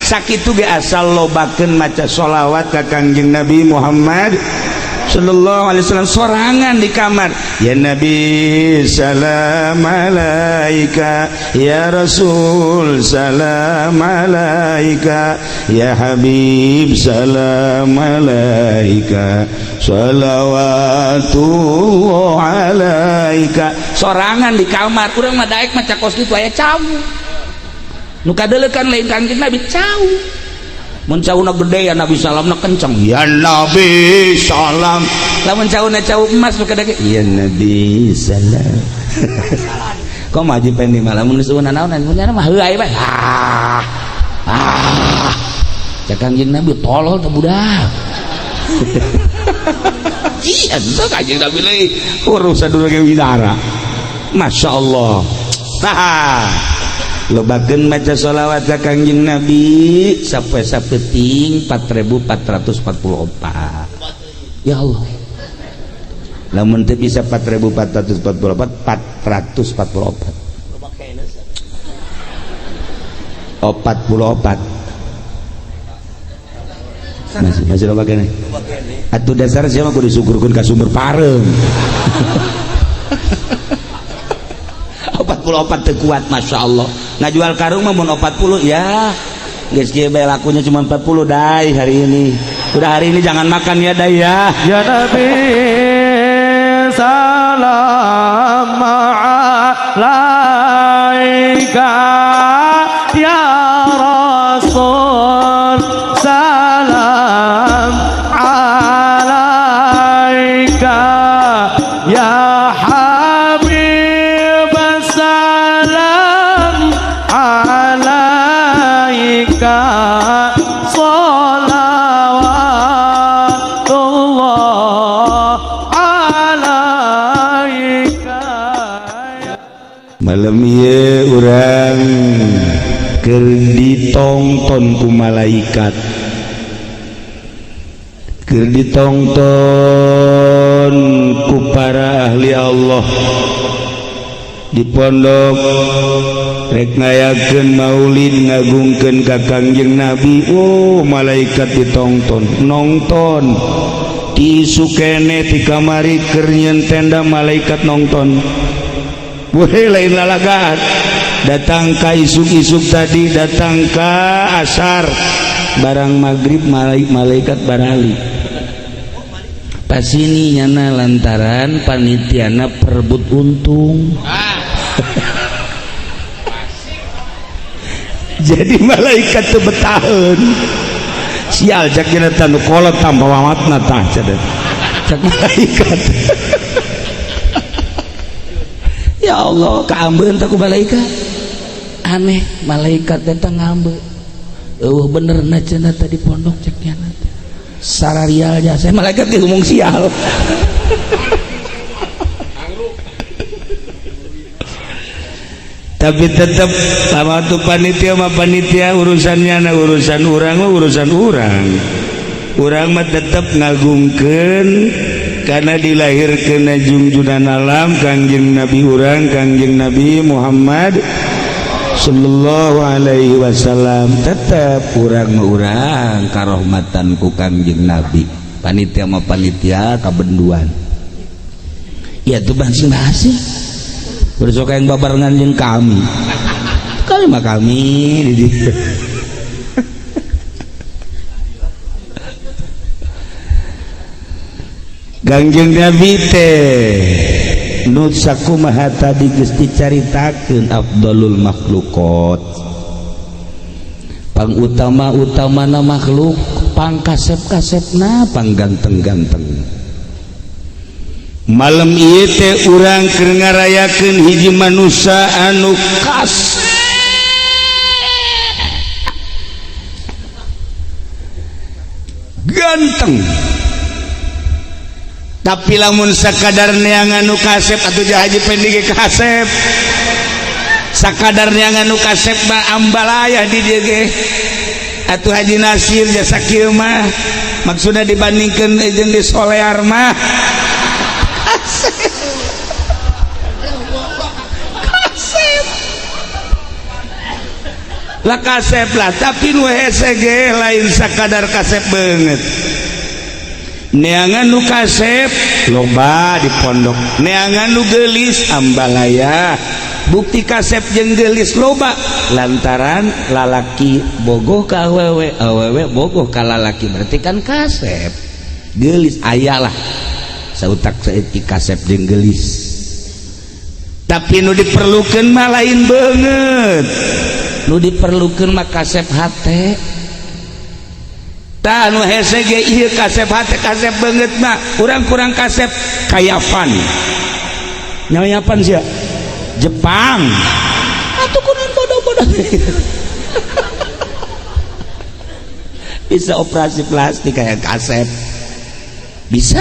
Sakitu ge asal lobakeun maca sholawat ka Kangjeng Nabi Muhammad sallallahu alaihi wasallam sorangan di kamar. Ya Nabi salam alaika, ya Rasul salam alaika, ya Habib salam alaika, shalawatullah alaika. Sorangan di kamar urang mah daek maca kos kitu aya cau. Nu kadeulekan lain Kangjeng Nabi, cau. Mun cauna gede ya Nabi salamna kenceng. Ya Nabi salam. Lamun cauna cau emas nu kadege ya Nabi salam. Kok maju pendi malah mun geus naon mun mah heuay bae. Ah. Ah. Cek Kangjeng Nabi tolol teh budak. Iya, itu Kangjeng Nabi leuy urusan dulu ge widara. Masya Allah. Nah, lobakeun maca sholawat ka Kangjeng Nabi sampai sapeting 4444. Ya Allah, lamun teu bisa 4444, 444, 44 masih masih loba keneh. Atuh dasar sia mah kudu disukurkeun ka sumber pareum. 44 teu kuat. Masya Allah, ngajual karung mah mun 40 ya geus kieu bae lakunya cuma 40. Dai, hari ini udah, hari ini jangan makan ya, Dai, ya. Ya Nabi salam alaika, ya Rasul salam alaika, ya Habib salam alaika, salawatullah alaika. Malam ieu urang keur ditongton ku malaikat, keur ditongton ku para ahli Allah di pondok rek ngayakeun maulid ngagungkeun ka Kangjeng Nabi. Oh, malaikat ditongton nongton ti sukene ti kamari keur nyieun tenda malaikat nongton. Weh, lain lalagaan. Datang ka isuk-isuk tadi, datang ka asar, barang maghrib malaikat barali pas ini nyana lantaran panitiana perebut untung. Jadi malaikat teu betaheun. Sial cak dina tanu kolot tambah mamatna tah cenah cak malaikat. Ya Allah, kaambeun teh ku malaikat. Aneh, malaikat datang ngambe. Eueuh bener na cenah tadi pondok cek nyana teh. Sararial jasa malaikat ge ngomong sial. Tapi tetap sama tuh panitia mah panitia urusannya na, urusan urang mah urusan urang. Urang mah tetap ngagungkeun karena dilahirkeun jungjunan alam Kangjeng Nabi urang, Kangjeng Nabi Muhammad sallallahu alaihi wasallam. Tetap urang mah urang karohmatan ku Kangjeng Nabi, panitia mah panitia kabenduan. Ya tuh masing-masing besok yang babarengan jeung kami, kami mah kami di dieu. Kangjeng Nabi teh nu sakumaha tadi geus dicaritakeun afdalul makhluqat, pangutama-utamana makhluk, pangkasep-kasepna, pangganteng-ganteng. Malam ieu teh urang keur ngarayakeun hiji manusia anu kasep ganteng, tapi lamun sakadar neangan nu kasep atuh Haji Pendi ge kasep. Sakadar neangan nu kasep mah ambalayah di dieu ge atuh Haji Nasir jasa kieu mah, maksudna dibandingkeun jeung di Solear mah kasep kasep. Lah, kasep lah, tapi nu hese ge lain sakadar kasep banget. Neangan nu kasep loba di pondok, neangan nu gelis ambalaya. Bukti kasep jeung gelis loba lantaran lalaki bogoh ka awewe, awewe bogoh ka lalaki, berarti kan kasep gelis aya lah sautak saeutik kasep jeung gelis. Tapi nu diperlukan mah lain banget, nu diperlukan mah kasep hate. Tah, nu hese ge ieu kasep hate, kasep banget mah kurang kurang kasep kayapan nyawa sih Jepang atau kunan bodoh-bodoh bisa operasi plastik kayak kasep, bisa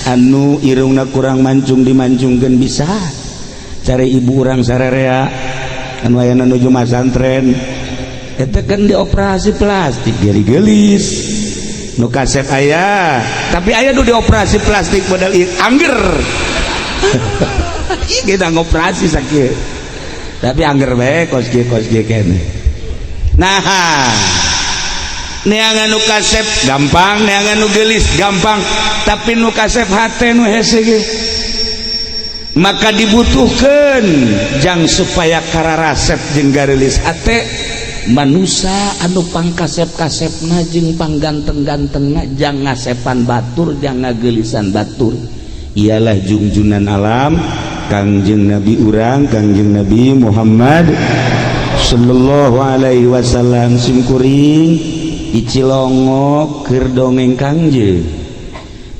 anu irungna kurang mancung dimancungkeun, bisa cari ibu urang sarerea anu aya nuju masantren eta kan dioperasi plastik jadi gelis. Nu kasep aya, tapi aya nu dioperasi plastik model ieu angger. Ih, kita ngoperasi sakit tapi angger bae kos kieu, kos kieu kene. Nah, neangan nu kasep gampang, neangan nu gelis gampang, tapi nu kasep hate nu hese ge. Maka dibutuhkan jang supaya kararasep jeung garelis hate manusia anu pangkasep-kasepna jeung pangganteng-gantengna, jang ngasepan batur, jang ngagelisan batur, ialah jungjunan alam Kangjeng Nabi urang, Kangjeng Nabi Muhammad sallallahu alaihi wasallam. Simkuring di Cilongok keur dongeng Kangjeng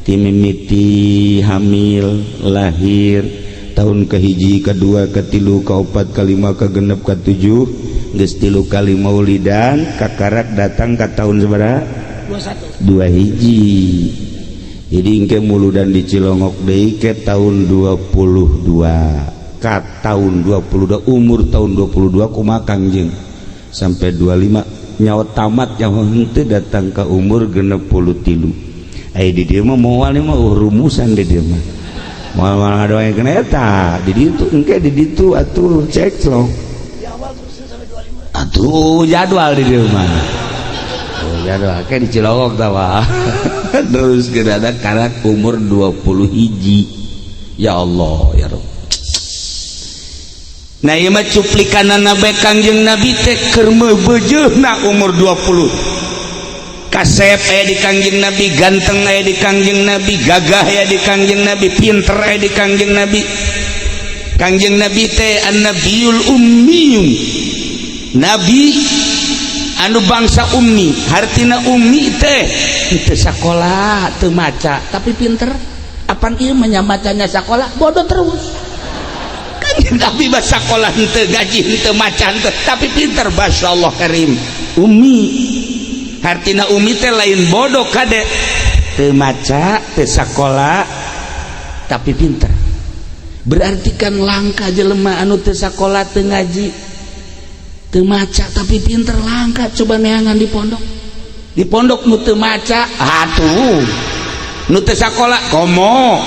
timimiti hamil, lahir, tahun kehiji, kedua, ketilu, keempat, kelima, kegenep, ketujuh, geus tilu kali maulidan, kakarak datang ke tahun sabaraha? 21. Dua hiji. Jadi engke muludan di Cilongok deui ke tahun 22, ka tahun 22, umur tahun 22 kumaha Kangjeng sampai 25 nyawa tamat, nyawa henteu datang ke umur 63. Aya di dieu mah moal mah rumusan, di dieu mah moal moal ngadoakeun eta di ditu, engke di ditu atuh cek lo. Di awal terus sampai 25. Atuh jadwal di dieu mah. Oh, jadwal kayak di Cilongok tawa terus ada karak umur 20 hiji. Ya Allah, ya Rabb. Nah, ieu mah cuplikanana bae Kangjeng Nabi teh keur meubeujeuna umur 20. Kasep aya di Kangjeng Nabi, ganteng aya di Kangjeng Nabi, gagah aya di Kangjeng Nabi, pinter aya di Kangjeng Nabi. Kangjeng Nabi teh an-nabiyul ummiyun, nabi anu bangsa ummi. Hartina ummi teh teu sakola, teu maca, tapi pinter. Apan ieu mah macanya sakola, bodoh terus kan. Nabi mah sakola henteu, gaji henteu, maca henteu, tapi pinter. Masya Allah karim. Ummi hartina ummi teh lain bodoh, kade, teu maca, teu sakola, tapi pinter. Berarti kan langka jelema anu teu sakola, teu ngaji, teu maca, tapi pinter, langka. Coba neangan di pondok, di pondok nu teu maca atuh, nu teu sakola komo,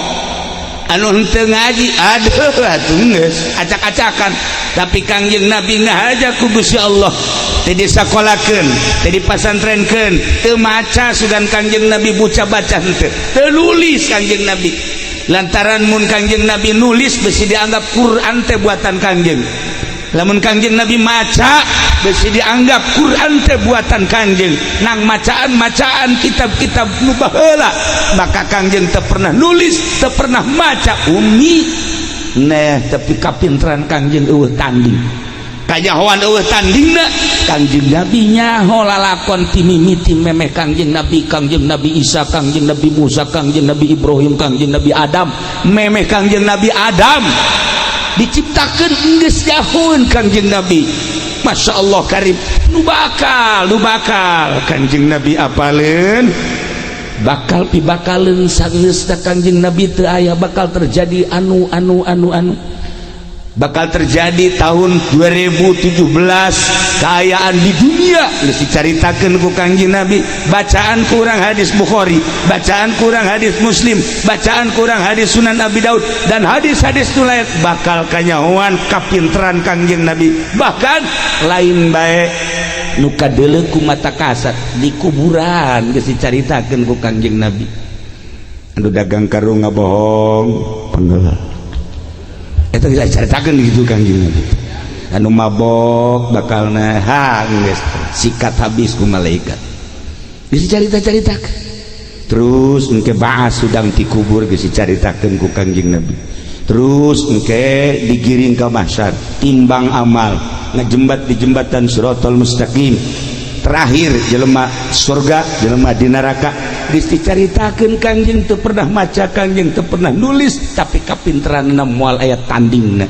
anu henteu ngaji, aduh atuh geus acak-acakan. Tapi Kangjeng Nabi ngahaja ku Gusti Allah teu disakolakeun, teu dipasantrenkeun, teu maca sugan Kangjeng Nabi buca baca henteu, teu nulis Kangjeng Nabi, lantaran mun Kangjeng Nabi nulis besi dianggap Quran teh buatan Kangjeng, lamun Kangjeng Nabi maca besi dianggap Quran teh buatan Kangjeng nang macaan-macaan kitab-kitab nu baheula. Maka Kangjeng teu pernah nulis, teu pernah maca, ummi. Nah, tapi kapinteran Kangjeng eueuh tanding, kanyahoan eueuh tandingna. Kangjeng Nabi nyaho lalakon ti mimiti memeh Kangjeng Nabi, Kangjeng Nabi Isa, Kangjeng Nabi Musa, Kangjeng Nabi Ibrahim, Kangjeng Nabi Adam. Memeh Kangjeng Nabi Adam diciptakan geus nyahoeun Kangjeng Nabi. Masya Allah karim. Nu bakal Kangjeng Nabi apaleun, bakal pibakaleun sageusna Kangjeng Nabi teu aya, bakal terjadi anu anu anu anu bakal terjadi tahun 2017, kaayaan di dunia geus dicaritakeun ku Kangjeng Nabi. Bacaan kurang hadis Bukhari, bacaan kurang hadis Muslim, bacaan kurang hadis Sunan Abi Daud dan hadis-hadis nu lain, bakal kanyahoan kapinteran Kangjeng Nabi. Bahkan lain bae. Nu kadeuleu ku mata kasat di kuburan geus dicaritakeun ku Kangjeng Nabi. Anu dagang karung ngabohong penggeul. Eta geus dicaritakeun gitu Kangjeng Nabi. Anu mabok bakalna ha geus sikat habis ku malaikat. Geus dicarita-caritakeun. Terus engke baas sudang dikubur geus dicaritakeun ku Kangjeng Nabi. Terus engke digiring ke mahsyar, timbang amal, ngejembat di jembatan Siratal Mustaqim. Terakhir jelema surga, jelema di neraka geus dicaritakeun. Kangjeng teu pernah maca, Kangjeng teu pernah nulis, tapi kapinteranna moal aya tandingna.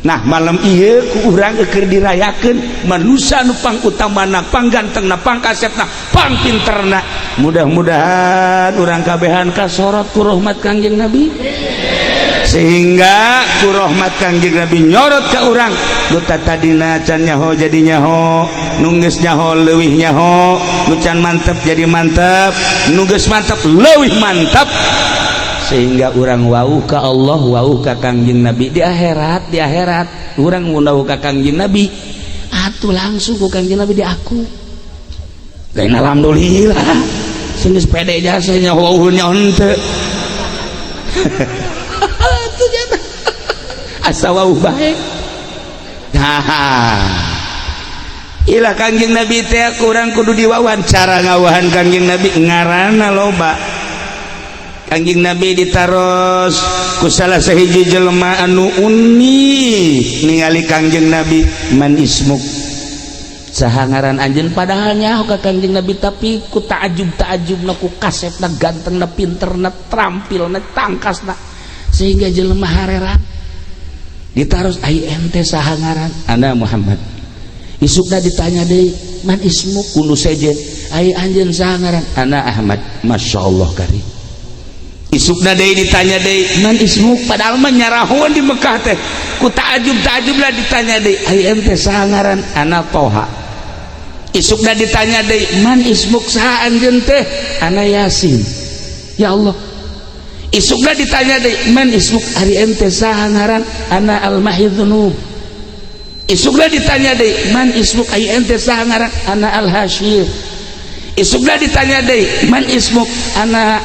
Nah, malam ieu ku urang keur dirayakeun manusia nu pang utamana, pang gantengna, pang kasepna, pang pinterna. Mudah-mudahan urang kabehan kasorot ku rahmat Kangjeng Nabi, sehingga ku rahmat Kangjeng Nabi nyorot ke urang nu tadina can nyaho jadi nyaho, nu geus nyaho leuwih nyaho, nu can mantep jadi mantep, nu geus mantep leuwih mantep, sehingga urang wauh ka Allah, wauh ka Kangjeng Nabi di akhirat. Di akhirat urang wauh ka Kangjeng Nabi atuh langsung ku Kangjeng Nabi di aku lain. Alhamdulillah sing geus pede jasa nyaho nyaho henteu atuh jata asa wauh bae. Nah, ilah Kangjeng Nabi teh kurang kudu diwawan. Cara ngawahan Kangjeng Nabi ngaranna loba. Kangjeng Nabi ditaros ku salah sahiji jelema anu uni ningali Kangjeng Nabi, "Man ismuk?" "Saha ngaran anjeun?" Padahal nyaho ka Kangjeng Nabi, tapi ku ta'ajub ta'ajubna, ku kasepna, gantengna, pinterna, terampilna, tangkasna, sehingga jelema hareran. Ditaros, "Ai ente saha ngaran?" "Ana Muhammad." Isukna ditanya deui, "Man ismuk?" Ku nu sejen, "Ai anjeun saha ngaran?" "Ana Ahmad." Masya Allah karim. Isukna deui ditanya deui, "Man ismuk?" Padahal mah nyarahoan di Mekah teh. Ku ta'ajub ta'ajub lah ditanya deui, "Ai ente saha ngaran?" "Ana Toha." Isukna ditanya deui, "Man ismuk?" "Saha anjeun teh?" "Ana Yasin." Ya Allah. Isukna ditanya deui, "Man ismuk?" "Ari ente saha ngaran?" "Ana al-mahid dzunub." Isukna ditanya deui, "Man ismuk?" "Ai ente saha ngaran?" "Ana al-hasyir." Isukna ditanya deui, "Man ismuk?" "Ana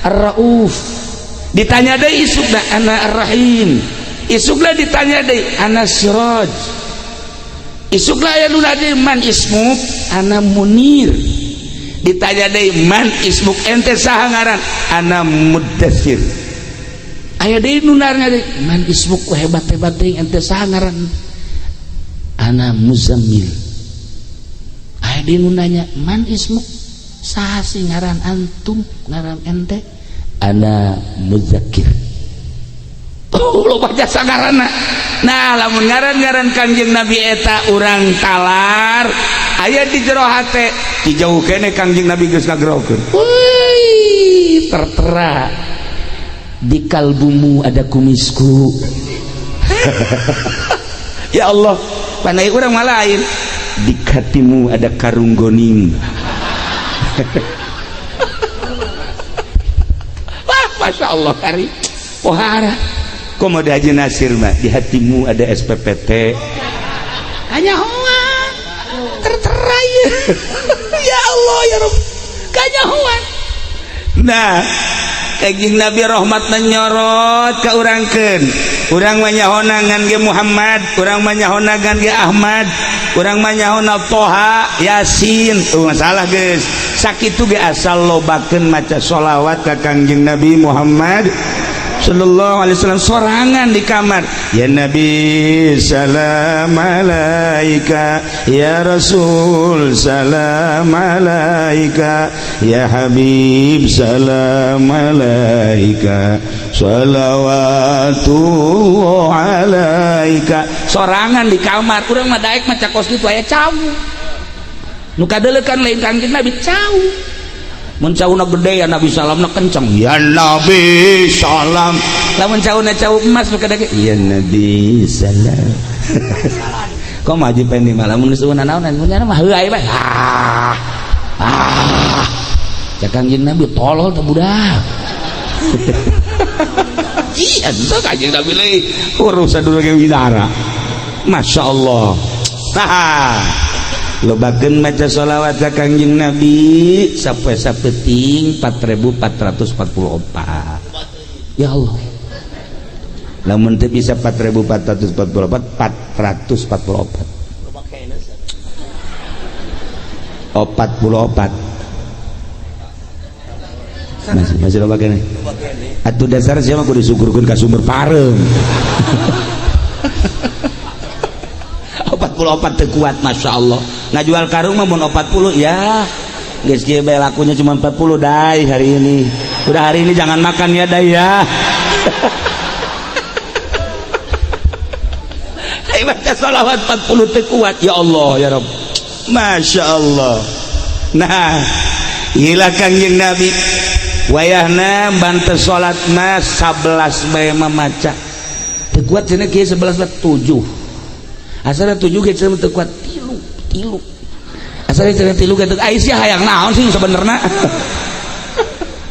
ar-rauf." Ditanya deui isukna, "Ana ar-rahim." Isukna ditanya deui, "Ana siraj." Isukna aya nu deui, "Man ismuk?" "Ana munir." Ditanya deui, "Man ismuk?" "Ente saha ngaran?" "Ana muddatsir." Aya deui nu nanya deui, "Man ismuk?" Ku hebat-hebat deui, "Ente saha ngaran?" "Ana muzammil." Aya deui nu nanya, "Man ismuk?" "Saha sih ngaran antum, ngaran ente?" "Ana muzakkir." Tuh loba jasa ngaranna. Nah, lamun ngaran-ngaran Kangjeng Nabi eta urang talar aya di jero hate, di jauh kene Kangjeng Nabi geus ngagerokeun. Wih, tertera di kalbumu ada kumisku. Ya Allah, pandai urang malah lain, di hatimu ada karung goning. Wah, Masya Allah kari pohara. Komo Haji Nasir mah, di hatimu ada SPPT. Hanya hoa tertera ya. Ya Allah ya Rabb, kanyahoan. Nah, Kangjeng Nabi rahmat nyorot ka urangkeun. Urang mah nyahona ngan ge Muhammad, urang mah nyahona ngan ge Ahmad, urang mah nyahona Toha, Yasin. Tuh masalah geus. Sakitu ge asal lobakeun maca sholawat ka Kangjeng Nabi Muhammad sallallahu alaihi wasallam sorangan di kamar. Ya Nabi salam alaika, ya Rasul salam alaika, ya Habib salam alaika, salawatullah alaika. Sorangan di kamar. Urang mah daek maca kos kitu aya cau. Nu kadeuleukan lain Kangjeng Nabi, cau. Mun cauna gede, ya Nabi salamna kenceng, ya Nabi salam. Lamun cauna cau emas nu kadake, ya Nabi salam. Kok maju pendi mah lamun geus eueuh naonan mun mah heuay bae. Ah ah, cek Kangjeng Nabi, tolol teh budak. Iya teu Kangjeng Nabi leuy urusan dulu ge widara. Masya Allah. Nah, Lobakeun maca sholawat ka Kangjeng Nabi sapoe sapeting 4444. Ya Allah. Lamun teu bisa 4444 444. 44. Masih loba keneh. Atuh dasar sia mah kudu syukurkeun ka sumber pareum. 44 teu kuat Masya Allah. Ngajual karung mah mun 40 ya. Geus kieu bae lakunya cuma 40 dai hari ini. Udah hari ini jangan makan ya dai ya. Ai baca sholawat 40 teu kuat ya Allah ya Rabb. Masya Allah. Nah, ilah Kangjeng Nabi wayahna bante salat mah 11 bae mamaca. Teu kuat cenah kieu 11 mah 7. Asalna 7 ge cenah teu kuat 3 3. Asalna cenah 3 ge teu ai sia hayang naon sih sebenarna.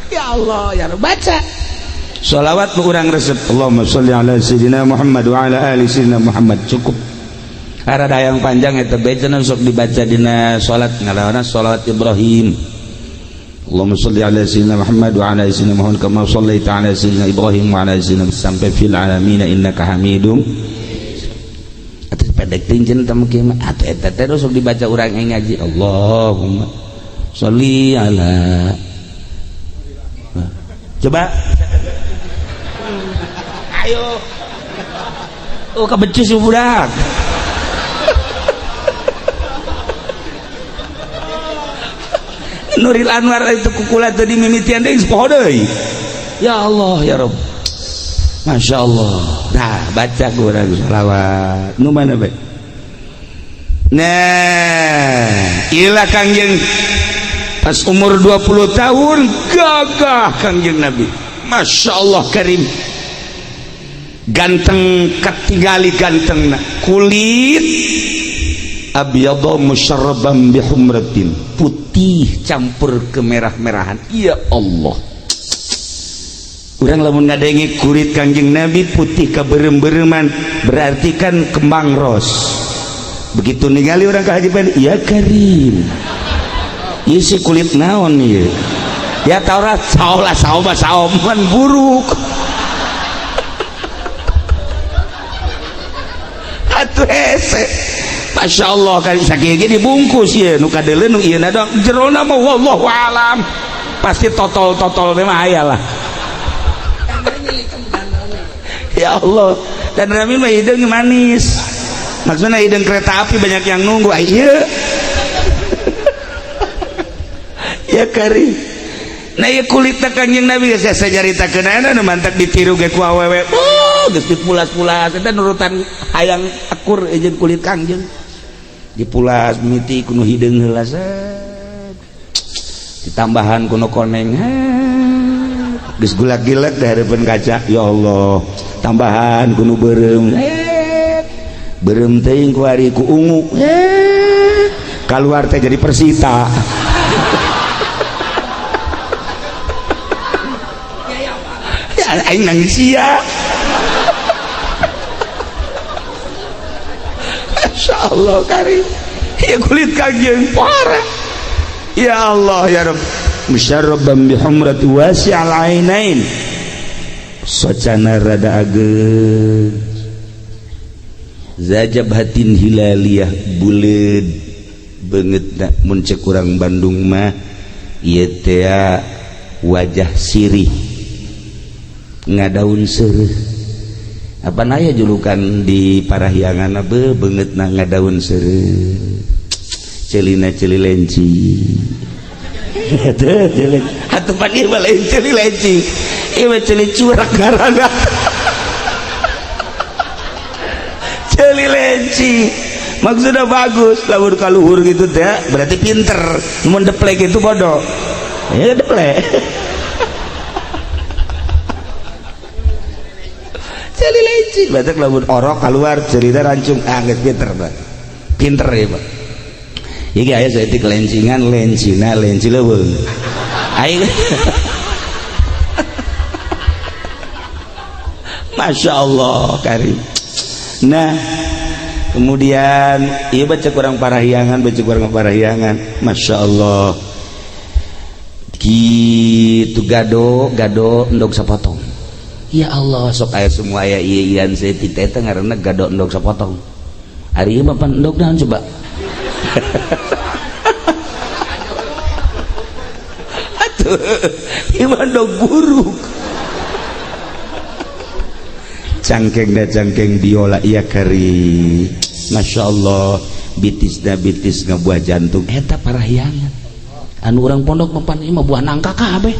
Ya Allah ya Rabb, baca sholawat nu urang resep. Allahumma sholli ala sayyidina Muhammad wa ala ali sayyidina Muhammad, cukup. Rada yang panjang eta bae cenah sok dibaca dina salat ngaranna salat Ibrahim. Allahumma sholli ala sayyidina Muhammad wa ala sayyidina Muhammad kama shallaita ala sayyidina Ibrahim wa ala sayyidina sampai fil alamin innaka Hamidum. Atuh pendek teuing cenah teh kieu mah atuh eta teh sok dibaca urang ngaji Allahumma sholli ala. Coba ayo. Oh kebecus budak. Nuril Anwar itu kukula tadi mimitian deui poho deui. Ya Allah ya Rabb. Masya Allah. Nah, baca urang sholawat. Nu mana bae? Nah, ilah Kangjeng pas umur 20 tahun gagah Kangjeng Nabi. Masya Allah karim. Ganteng ketinggali gantengna. Kulit abyadha musyarraban bihumratin, putih campur kemerah-merahan. Ya Allah. Urang lamun ngadenge kulit Kangjeng Nabi putih keberem-bereman berarti kan kembang ros. Begitu ningali urang ka Haji Pandi, ya karim. Ieu si kulit naon ieu? Ya Taurat saolah saoma saoman buruk. Atuh hese. Masya Allah kan sakieu ge dibungkus ieu nu kadeuleun nu ieu na doang jerona mah wallahu alam. Pasti totol-totol teh mah aya lah. Ya Allah, dan Rami mah hideung manis. Maksudnya hideung kereta api banyak yang nunggu. Ieu. Ya kari. Nah ieu kulitna Kangjeng Nabi geus saya nyaritakeun anu mantak ditiru ge ku awewe. Oh, geus dipulas-pulas eta nurutan hayang akur jeung kulit Kangjeng. Dipulas mimiti kuno hideung heula ditambahan kuno koneng geus gulak-gilek di hadapan kaca. Ya Allah, tambahan kuno beureum beureum teuing ku ari ku ungu kaluar teh jadi Persita. Ya aing nangis sia. Masya Allah karim. Ya kulit Kangjeng parah. Ya Allah ya Rabb. Musyarraban bihumrati wasi'al ainain. Socana rada ageung. Zajabhatin hilaliyah buleud beungeutna mun cek urang Bandung mah ieu teh wajah sirih ngadaun seureuh. Apa naya julukan di Parahyangan be beungeutna ngadaun seureuh. Celina celi lenci. Teu celi. Atuh pan ieu mah lain celi lenci. Ieu mah celi curak ngaranna. Celi lenci. Maksudnya bagus, lamun kaluhur gitu teh berarti pinter. Mun deplek itu bodoh. Ya deplek. Celi lenci. Berarti lamun orok keluar cerita rancung ah geus pinter, Pak. Pinter ya, Pak. Iki aya saeutik lencingan, lencina, lenci leuweung. Aing Masya Allah karim. Nah, Kemudian ieu baca kurang parahyangan, baca kurang parahyangan. Masya Allah, gitu gado gado endog sapotong. Ya Allah, sok aya semua aya ieu-ieuan saeutik teh eta ngaranna gado endog sapotong. Ari ieu mah pan endog naon coba? Atuh, ieu mah endog buruk. Cangkeng da cangkeng biola iya kari. Masya Allah, bitis da bitis ngabuah jantung eta parahyangan. Anu urang pondok mah pan ieu mah buah nangka kabeh.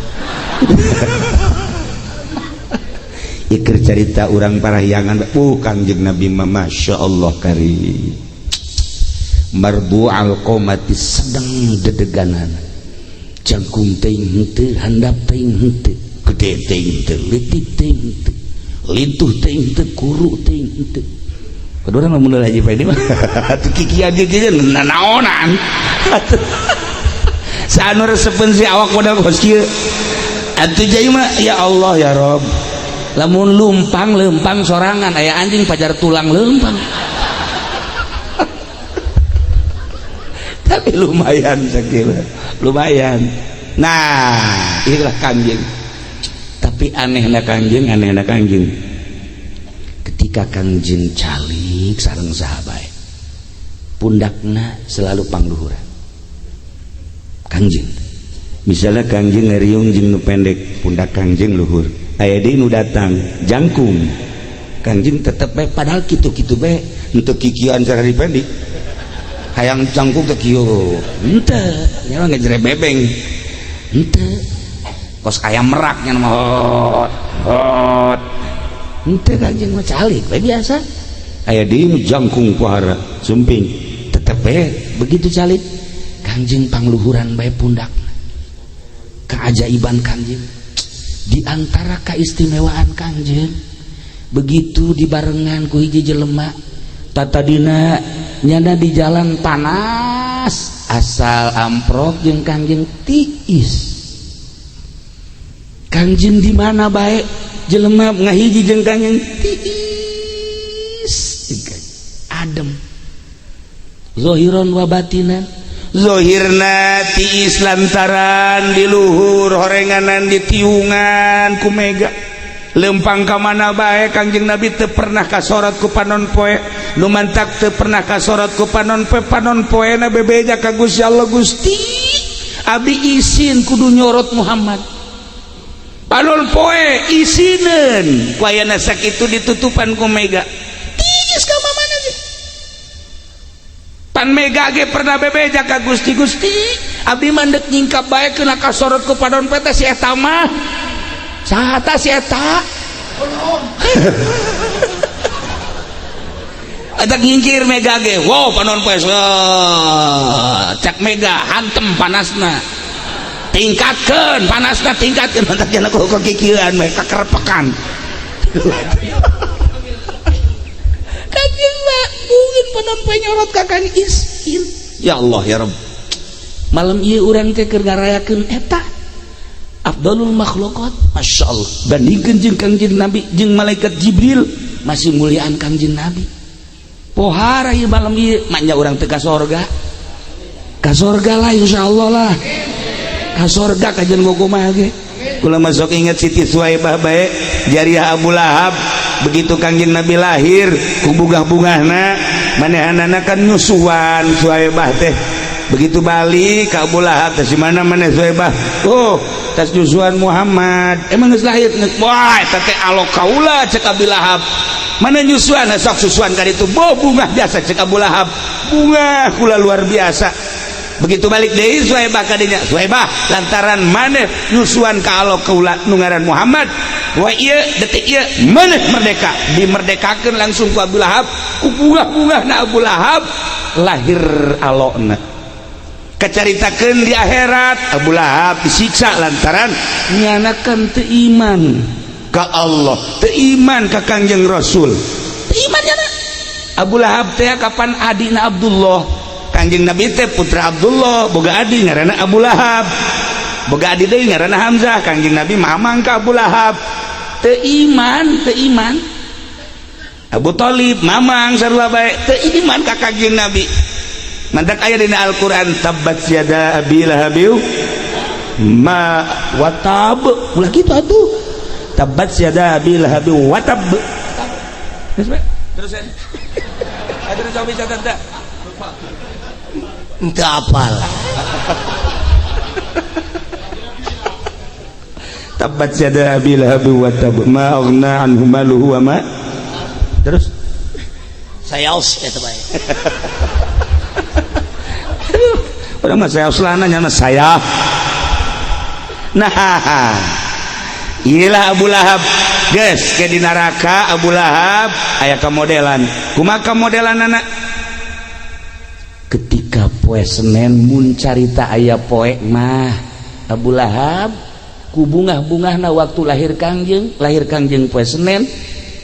Iker carita urang parahyangan, Kangjeng Nabi mah Masya Allah kari. Marbu'al qomati sedang dedeganan. Jangkung teuing henteu, handap teuing henteu, gede teuing henteu, leutik teuing henteu, lintuh teuing henteu, kuru teuing henteu. Kudu urang mun haji Pak ini mah atuh kikian kikian nanaonan. Saanu resepeun si awak modal kos kieu. Atuh jai mah ya Allah ya Rob. Lamun lumpang lempang sorangan aya anjing pajar tulang lempang. Tapi lumayan sakieu. Lumayan. Nah, inilah Kangjeng. Tapi anehna Kangjeng, anehna Kangjeng. Ketika Kangjeng calik sareng sahabat, pundakna selalu pangluhuran. Kangjeng. Misalnya Kangjeng ngariung jeung nu pendek, pundak Kangjeng luhur. Aya deui nu datang jangkung. Kangjeng tetep bae padahal kitu-kitu bae henteu kikieuan cara dipendik. Hayang jangkung teh kieu. Henteu, nya mah ngejere bebeng. Henteu. Kos ayam merak nya mah hot hot. Henteu Kangjeng mah calik bae biasa. Aya deui nu jangkung pohara sumping. Tetep bae begitu calik Kangjeng pangluhuran bae pundakna. Keajaiban Kangjeng. Di antara keistimewaan Kangjeng begitu dibarengan ku hiji jelema tatadina nyana di jalan panas asal amprok jeung Kangjeng tiis. Kangjeng di mana bae jelema ngahiji jeung Kangjeng tiis adem zahiron wa batinan. Zohirna tiis lantaran di luhur horenganan di tiungan ku mega lempang ka mana bae Kangjeng Nabi teu pernah kasorot ku panon poe nu mantak teu pernah kasorot ku panon poe panon poena bebeja ka Gusti Allah. Gusti abdi isin kudu nyorot Muhammad panon poe isineun ku ayana sakitu ditutupan ku mega tiis ka mana ge. Pan mega ge pernah bebeja ka Gusti, Gusti abdi mah deuk nyingkap bae keuna kasorot ku panon poe teh si eta mah saha ta si eta eta nyingkir mega ge wow panon poe cak mega hantem panasna tingkatkeun panasna tingkatkeun mantak cenah ku kikieuan we kakerepekan. Kanjeng mah mungkin panon poe nyorot ka Kang Isin. Ya Allah ya Rabb. Malam ieu urang teh keur ngarayakeun eta afdalul makhluqat. Masya Allah. Bandingkeun jeung Kangjeng Nabi jeung malaikat Jibril masih muliaan Kangjeng Nabi. Pohara ieu malam ieu manya urang teh ka sorga. Ka sorga lah insyaallah lah. Ka sorga kajian gogoh ge. Kula masuk inget Siti Suwaibah bae jariah Abu Lahab. Begitu Kangjeng Nabi lahir ku bungah-bungahna manehanana kan nyusuan Suwaibah teh. Begitu balik ka Abu Lahab teh si mana maneh Suwaibah? Oh, tas nyusuan Muhammad. Emang geus lahir? Wah, eta teh alok kaula cek Abu Lahab. Mana nyusuan sok susuan ka ditu. Boh bungah biasa cek Abu Lahab. Bungah kula luar biasa. Begitu balik deui Suwaibah ka dinya. Suwaibah lantaran maneh nyusuan ka alok kaula nu ngaran Muhammad. Wah ieu detik ieu maneh merdeka. Dimerdekakeun langsung ku Abu Lahab. Ku bungah-bungahna Abu Lahab lahir alokna. Kacaritakeun di akhirat Abu Lahab disiksa lantaran nyanakan teu iman ka Allah, teu iman ka Kangjeng Rasul. Teu iman nyana. Abu Lahab teh kapan adina Abdullah. Kangjeng Nabi teh putra Abdullah, boga adi ngaranna Abu Lahab. Boga adi deui ngaranna Hamzah. Kangjeng Nabi mamang ka Abu Lahab. Teu iman, teu iman. Abu Thalib mamang sarua bae teu iman ka Kangjeng Nabi. Mantak aya dina Al-Qur'an tabbat yada abi lahabiu ma watab ulah kitu atuh. Tabbat yada abi lahabiu watab. Terus terus ada coba bisa tante. Ente apal. Tabbat yada abi lahabiu watab ma aghna anhu maluhu wa ma. Terus sayaos eta bae. Urang mah sayaos lana nya mah saya. Nah, inilah Abu Lahab. Geus ke di neraka Abu Lahab aya kamodelan. Kumaha kamodelanana? Ketika poe Senin mun carita aya poe mah Abu Lahab ku bungah-bungahna waktu lahir Kangjeng poe Senin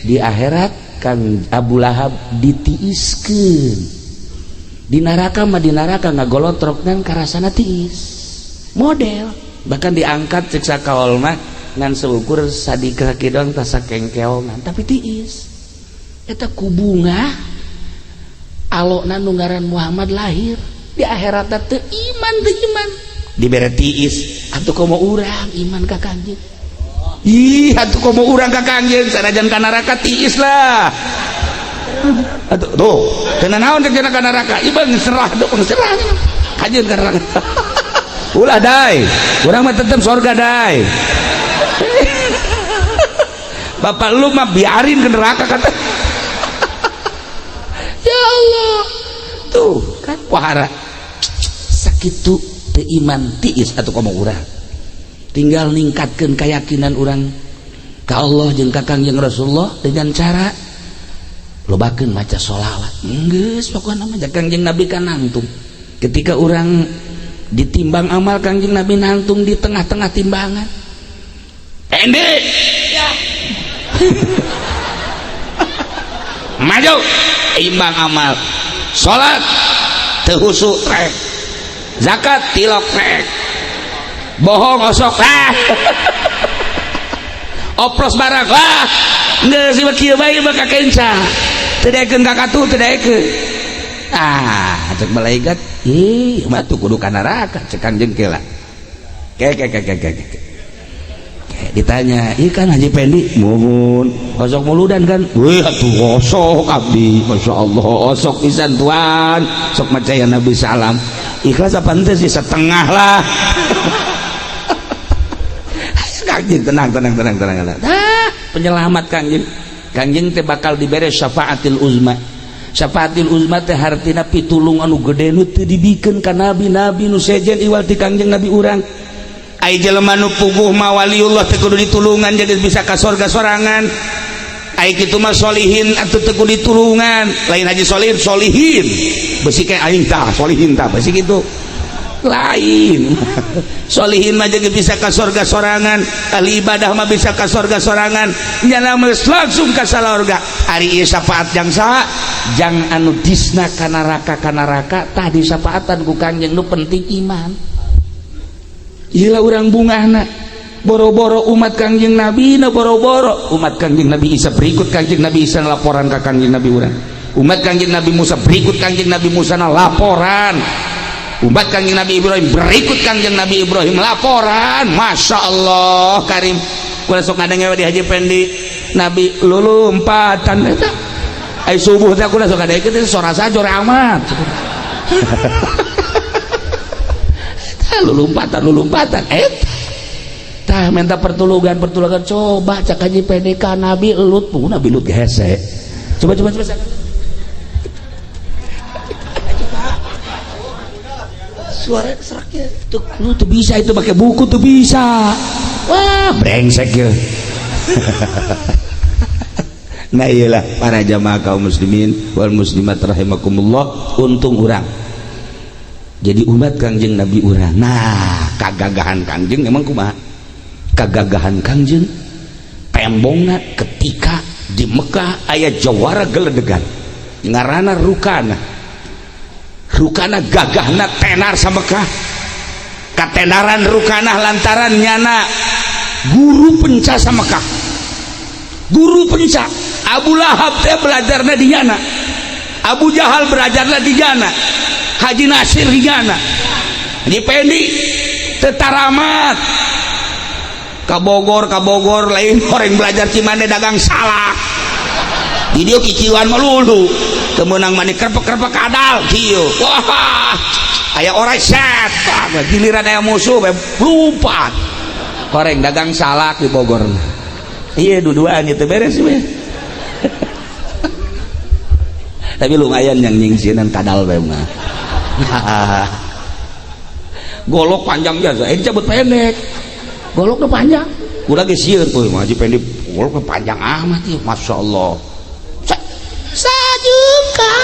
di akhirat Kang Abu Lahab ditiiskeun. Di neraka mah di neraka ngagolotrok dan karasana tiis. Model bahkan diangkat cek sakaol mah ngan seukur sadika kidong tasa kengkeongan tapi tiis. Eta ku bungah alokna nu ngaran Muhammad lahir di akhirat teu iman dibere tiis atuh komo urang iman ka Kangjeng. Ih atuh komo urang ka Kangjeng sanajan ka neraka tiis lah. Atuh tuh teu naon cek ka neraka ieu serah tuh serah kajeun ka neraka. Ulah dai, urang mah tetep surga dai. Bapak lu mah biarin ke neraka kata. Ya Allah. Tuh kan pohara. Sakitu teu iman tiis atuh komo urang. Tinggal ningkatkeun keyakinan urang ka Allah jeung ka Kangjeng Rasulullah dengan cara lobakeun maca sholawat. Geus pokona mah Kangjeng Nabi kan nangtung. Ketika urang ditimbang amal Kangjeng Nabi nangtung di tengah-tengah timbangan. Endi ya. Maju imbang amal. Salat teu husuk rek. Zakat tilok rek. Bohong osok ah. Oplos barang ah. Geus ieu kieu bae mah ka kenca. Teu daekeun ka katuh teu daekeun. Ah, cek malaikat, ih mah tuh kudu ka neraka cek Kangjeng kela. Ke. Ditanya, "Ih kan Haji Pendi muhun, osok muludan kan?" Wih, atuh osok abdi, Masya Allah, osok pisan tuan, sok maca ya Nabi salam. Ikhlas apa henteu sih setengah lah. Kangjeng tenang. Ah, penyelamat Kangjeng. Kangjeng teh bakal dibere syafaatil uzma. Syafaatil uzma teh hartina pitulung anu gede nu teu dibikeun ka nabi-nabi nu sejen iwal ti Kangjeng Nabi urang. Ai jelema nu puguh mah waliullah teu kudu ditulungan jadi bisa ka sorga sorangan. Ai kitu mah solihin atuh teu kudu ditulungan. Lain haji solihin, solihin. Besi kayak aing tah, solihin tah, besi kitu. Lain. Solihin mah jadi bisa ka sorga sorangan, ahli ibadah mah bisa ka sorga sorangan. Nyana geus langsung ka sorga. Ari ieu syafaat jang saha? Jang anu disna ka neraka tah disafaatan ku Kangjeng nu penting iman. Iyalah urang bungahna boro-boro umat Kangjeng Nabi na boro-boro umat Kangjeng Nabi Isa berikut Kangjeng Nabi Isa laporan ka Kangjeng Nabi urang. Umat Kangjeng Nabi Musa berikut Kangjeng Nabi Musa na laporan. Umat Kangjeng Nabi Ibrahim berikut Kangjeng Nabi Ibrahim laporan. Masya Allah karim. Kula sok ngadenge di Haji Pendi Nabi lulumpatan eta. Ai subuh teh kula sok ngadenge teh sorasa jore amat. Lulumpatan tah minta pertolongan coba cak Haji PDK Nabi Lut pun Nabi Lut hese coba suara seraknya tuh lu tuh bisa itu pakai buku tuh bisa wah brengsek ya. Nah iyalah para jamaah kaum muslimin wal muslimat rahimakumullah, untung urang jadi umat Kangjeng Nabi urang. Nah kagagahan Kangjeng emang kumaha? Kagagahan Kangjeng tembongna ketika di Mekah aya jawara geledegan ngaranna Rukana. Rukana gagahna tenar sa Mekah. Katenaran Rukana lantaran nyana guru penca sa Mekah. Guru penca Abu Lahab teh belajarna di nyana, Abu Jahal belajarna di nyana, Haji Nasir di nyana. Haji Pendi tetaramat ka Bogor, ka Bogor lain orang belajar Cimande, dagang salak di dia kiciuan melulu kemenang mani kerpek-kerpek kadal kieu. Wah, aya orang set giliran aya musuh bae lompat. Koreng dagang salak di Bogor. Iya, dua-duaan itu beres sih, tapi lumayan yang nyingsieunan kadal bae mah. Golok panjang biasa, eh dicabut pendek. Goloknya panjang, udah geus sieun euy Haji Pendi goloknya panjang amat ya, Masya Allah. Sajuka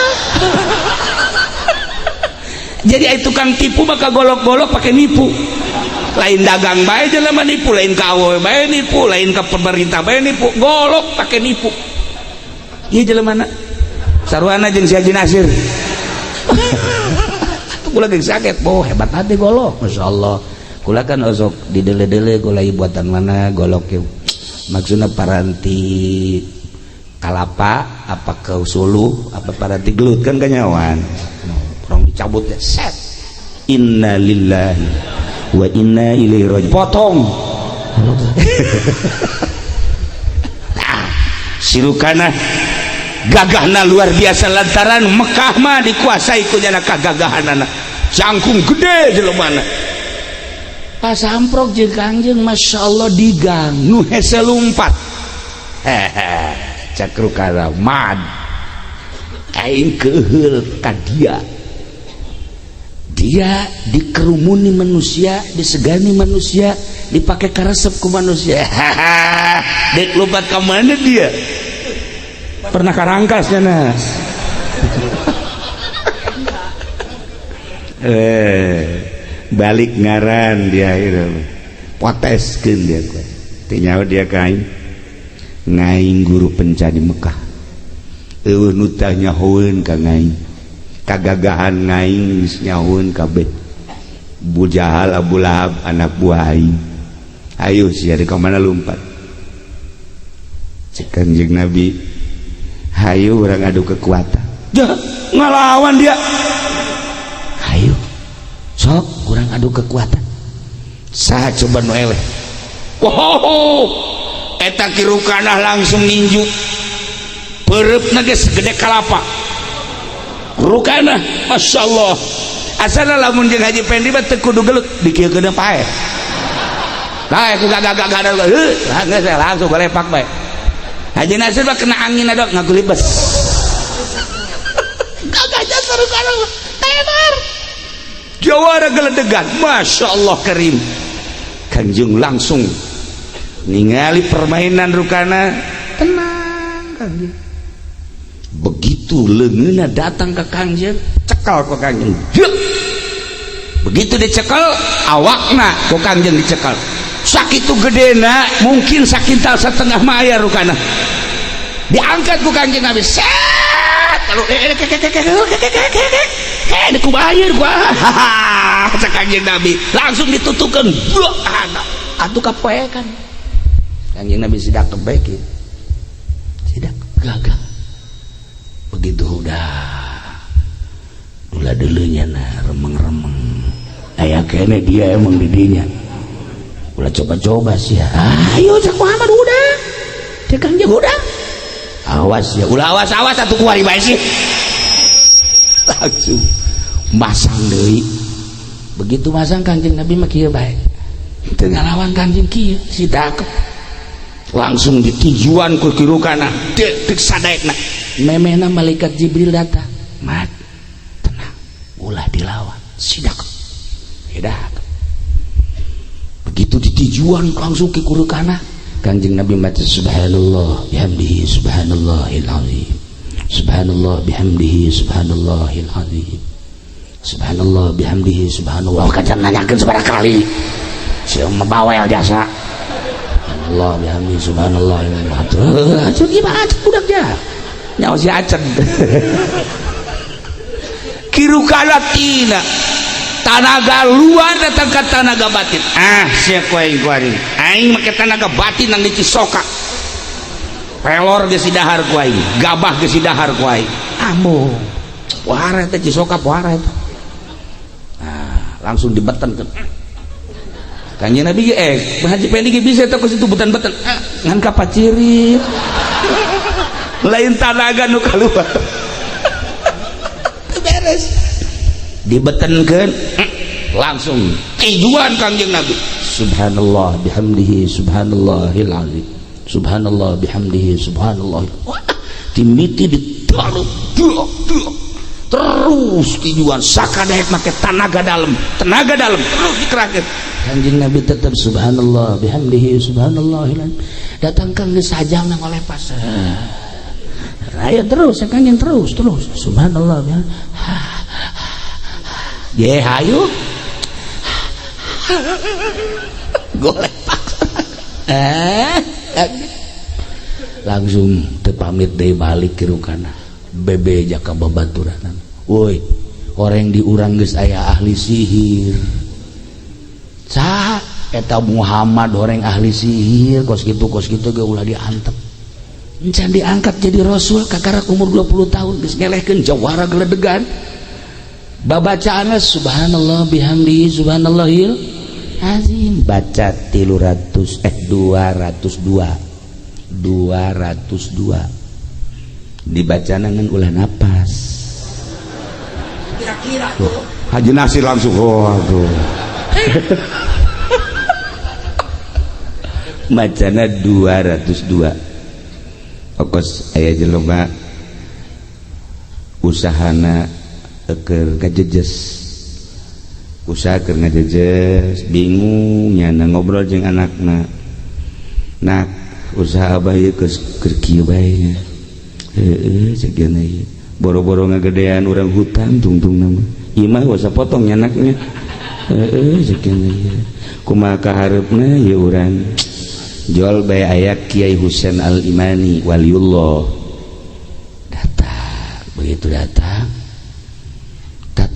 jadi ai tukang tipu maka golok-golok pakai nipu. Lain dagang bae jelema nipu, lain ka awewe bae nipu, lain ka pemerintah bae nipu, golok pakai nipu. Ieu jelema na sarwana jeung si Haji Nasir. Kula geus sakit, oh hebat hati golok, Masya Allah. Kula kan osok di dele-dele golai buatan mana golok yuk. Maksudnya paranti kalapa apa ke suluh apa paranti gelut kan kanyawan. Orang dicabut ya set. Inna lillahi wa inna ilaihi raji'un. Potong. Nah, si Rukanah gagahna luar biasa lantaran Mekah mah dikuasai ku nyana kagagahanana. Jangkung gede jelemana. Pas amprok jeung Kangjeng, Masya Allah, di gang nu hese lumpat. Hehe, cak Rukana mad aing keuheul ka dia. Dia dikerumuni manusia, disegani manusia, dipakai karesep ku manusia. Hahaha, dek lompat ke mana dia? Pernah karangkasnya nah. Balik ngaran dia itu. Poteskeun dia ku. Teu nyaho dia ka aing. Ngaing guru penca di Mekah. Eueuh nu tah nyahoeun ka ngaing. Kagagahan ngaing geus nyahoeun kabeh. Abu Jahal, Abu Lahab anak buah aing. Ayo sia di ka mana lumpat. Cek Kanjeng Nabi, hayu urang adu kekuatan. Jah, ngalawan dia. Hayu. Sok urang adu kekuatan. Saha coba nu eleh. Wow, eta Ki Rukanah langsung ninju. Peureupna geus segede kalapa. Rukanah, Masya Allah. Asana lamun jeung Haji Pendi mah teu kudu gelut, dikieukeun paeh. Lah ku gagah-gagah heuh, geus langsung balepak bae. Haji Nasir mah kena angin adok ngagulibes. Gagah jasa Rukanah tenar. Jawara geledegan, Masya Allah karim. Kanjeng langsung ningali permainan Rukana, tenang Kanjeng. Begitu leungeunna datang ke Kanjeng, cekal ku Kanjeng. Jeuk. Begitu dicekal, awakna ku Kanjeng dicekal. Sakitu gedena, mungkin sakintal setengah maya Rukana. Diangkat ku Kanjeng Nabi. Set. Lalu kubayar gua. Hahaha, cek Kanjeng Nabi. Langsung ditutukeun. Atuh kapoekan. Kanjeng Nabi sidak kebek. Sidak gagah. Begitu udah dula dulunya nah remeng-remeng. Aya kene dia emang didinya. Ulah coba-coba sih. Ayo cek Muhammad udah. Cek Kanjeng udah. Awas ya, ulah awas awas atuh kuari bae sih. Langsung masang deui. Begitu masang Kanjeng Nabi mah kieu bae. Teu ngalawan Kanjeng kieu, sidak. Langsung ditujuan ku Ki Rukanah, deuk sadaekna. Memehna malaikat Jibril datang. Mat, tenang, ulah dilawan, sidak. Sidak. Begitu ditujuan langsung ke Rukana, Kanjeng Nabi maca subhanallah bihamdihi subhanallahil azim. Subhanallah bihamdihi subhanallahil azim. Subhanallah bihamdihi subhanallah. Kacan nanyakeun sabaraha kali. Sia mah bawel jasa. Subhanallah bihamdihi subhanallah. Atuh gimana budak ja. Nyawa si Acen. Ki Rukana tina tanaga luar datang ke tanaga batin. Ah, sia ku aing kuari. Aing make tanaga batin nang di Cisoka. Pelor geus didahar ku aing, gabah geus didahar ku aing. Ambo. Pohara teh Cisoka, pohara eta. Nah, langsung dibeten ke Kanjeng Nabi ge, Haji Pendi ge bisa eta ku situ beten-beten. Ah, ngan kapacirit. Lain tanaga nu kaluar. Teu beres. Dibetenkeun langsung tujuan Kangjeng Nabi. Subhanallah bihamdihi, subhanallahil azim. Subhanallah bihamdihi, subhanallah. Wah, timiti ditaruh dua, dua. Terus tujuan sakadaek make tenaga dalam terus dikerahkeun. Kanjeng Nabi tetap subhanallah bihamdihi, subhanallahil azim. Datang kang geus sajam nang oleh pas. Ayo terus ya Kanjeng, terus terus subhanallah bihamdihi. Ye hayu. Golek paksa. Langsung teu pamit deui, balik ke rukana. Bebe jaka babaturan. Woi, orang di urang geus aya ahli sihir. Saha eta? Muhammad, orang ahli sihir, kos kitu ge ulah diantep. Encan diangkat jadi rasul kakarak umur 20 tahun geus ngelehkeun jawara geledegan. Babacaanna subhanallah bihamdihi, subhanallahil azim, baca 300, 202, 202 dibaca ngan ulah napas. Kira-kira tuh. Haji Nasir langsung, oh aduh. Macana 202. Okos aya jelema usahana keur ngajejes, usaha keur ngajejes, bingung nyana, ngobrol jeung anakna, "Nak, usaha abah ieu geus keur kieu bae nya." "Heueuh," cek ieu, "boro-boro ngagedean urang hutang tungtung nama imah usah potong nyanaknya." "Heueuh," cek ieu, "kumaha kahareupna ieu urang jual bae?" Aya Kiai Husain Al Imani, waliullah, datang. Begitu datang,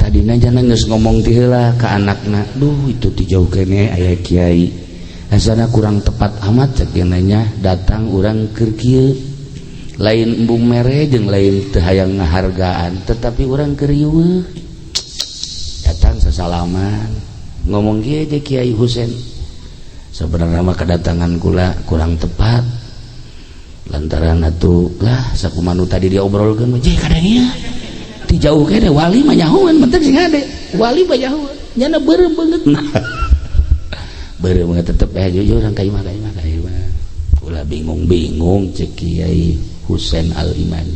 tadina jangan geus ngomong ti heula ka anakna, "Duh, itu ti jauh kene aya kiai, asana kurang tepat amat," cek nya, "datang urang keur kieu. Lain embung mere jeung lain teu hayang ngahargaan, tetapi urang keur riweuh." Datang, sasalaman, ngomong kieu je Kiai Husain, "Sebenarnya mah kedatangan kula kurang tepat lantaran atuh lah sakumaha nu tadi diobrolkeun mah, je kadang ieu ti jauh kene wali mah nyahoan, penting sing ade wali mah nyahoan nyana beureum beungeut, beureum beungeut, tetep eh jujur urang ka imah, ka imah, ka imah, ulah bingung-bingung," cek Kiai Husain Al Iman.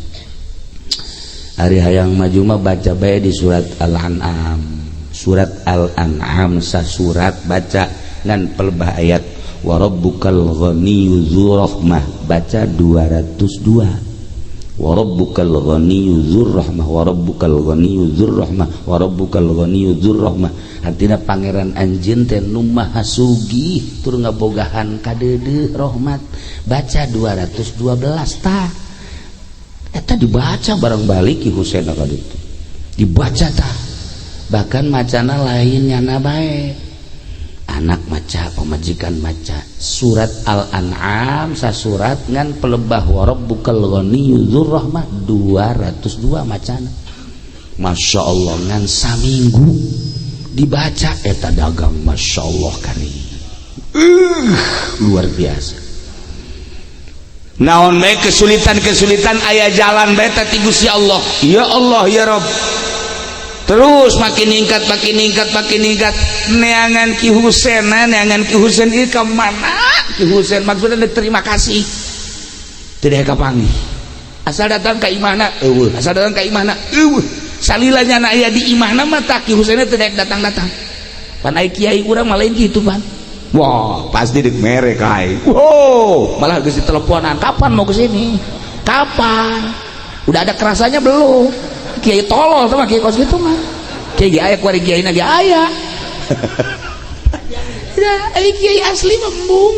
"Ari hayang maju mah baca bae di surat Al-An'am, surat Al-An'am sasurat baca ngan pelebah ayat wa rabbukal ghaniyyu dzur rahmah, baca 202, wa rabbukal ghaniyyu dzur rahmah, wa rabbukal ghaniyyu dzur rahmah, wa rabbukal ghaniyyu dzur rahmah. Artina pangeran anjeun teh nu maha sugih tur ngabogahan kadeudeuh rahmat. Baca 212 tah." Eta dibaca barang balik Ki Husain ka ditu, dibaca tah, bahkan macana lain nyana bae, anak maca, pemajikan maca surat Al-An'am sasurat ngan pelebah wa rabbukal ghaniyyu dzur rahmah 202 macana. Masya Allah, ngan saminggu dibaca eta dagang Masya Allah kari luar biasa. Naon bae kesulitan-kesulitan aya jalan bae ti Gusti Allah. Ya Allah, ya Rabb, terus makin ningkat, makin ningkat, makin ningkat. Neangan Ki Husen, neangan Ki Husen ieu ka mana Ki Husen, maksudnya terima kasih tidak kapanggih. Asal datang ka imahna eueuh, asal datang ka imahna eueuh. Salila nyana aya di imahna mah tah Ki Husen tidak datang-datang. Pan ai kiai urang mah lain kitu pan. Wah, pasti dek mere ka aing. Wow, malah geus diteleponan, "Kapan mau kesini? Kapan? Udah ada kerasanya belum?" Kiai tolol tuh mah, kiai kos gitu mah. Kiai ge aya kuari, kiai ge aya ya, ai kiai asli mah embung,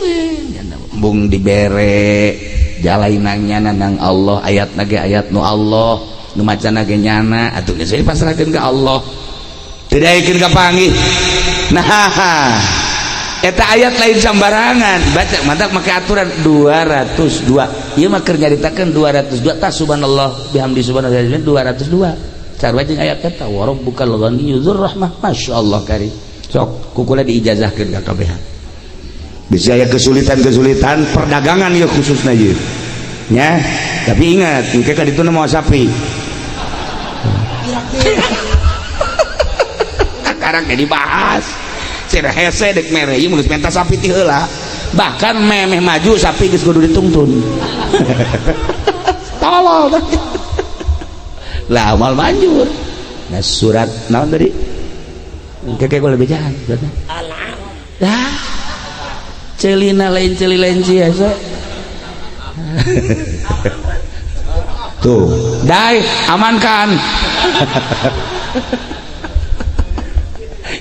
embung dibere jalainannya nang Allah, ayat ge ayat nu Allah, nu macana ge nyana atuh geus pasrahkeun ka Allah, tidak yakin kapanggih. Nah, Eta ayat lain sembarangan baca, mantap make aturan 202. Ieu mah keur nyaritakeun 202 tah, subhanallah bihamdi subhanallah 202 sarua jeung ayat eta wa rabbukal ghaniyyu dzur rahmah. Masyaallah kari sok kukula diijazahkeun ka kabehan. Bisa aya kesulitan-kesulitan perdagangan ya, khususnya ieu nya. Tapi ingat, engke ka ditu mau sapi sekarang jadi dibahas. Cenah hese dek mere ieu geus menta sapi ti heula, bahkan memeh maju sapi geus kudu ditungtun. Tolol lah, amal manjur. Nah, surat naon tadi? Engke kula bejaan suratna. Dah, celina lain celi lain ciasa tuh. Dai amankan.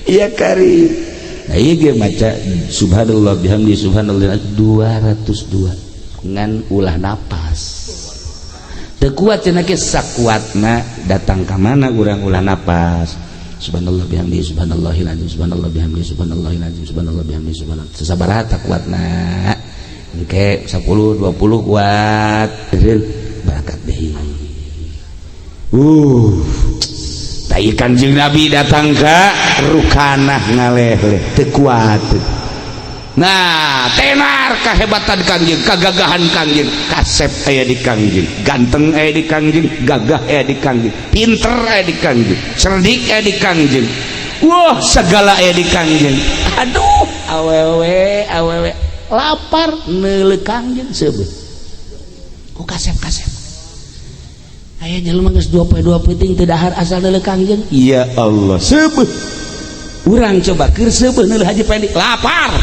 Iya kari. Nah, iya ge maca subhanallah bihamdi subhanallah 202 ngan ulah napas teu kuat cenah ge sakuatna datang ka mana urang ulah napas. Subhanallah bihamdi subhanallahil azim subhanallah bihamdi subhanallahil azim subhanallah bihamdi subhanallah sesabaraha kuatna. Engke 10 20 kuat barakat deui. Tai Kanjeng Nabi datang ka Rukanah ngaleh-leh teu kuat. Nah, tenar kahebatan Kangjeng, kagagahan Kangjeng, kasep aya di Kangjeng, ganteng aya di Kangjeng, gagah aya di Kangjeng, pinter aya di Kangjeng, cerdik aya di Kangjeng. Wah, segala aya di Kangjeng. Aduh, awewe awewe lapar neuleuh Kangjeng seubeuh. Ku kasep-kasep. Aya jelema geus 2 poe 2 peuting teu dahar asal neuleuh Kangjeng. Ya Allah, seubeuh. Urang coba keur seubeuh neuleuh Haji Pendi, lapar.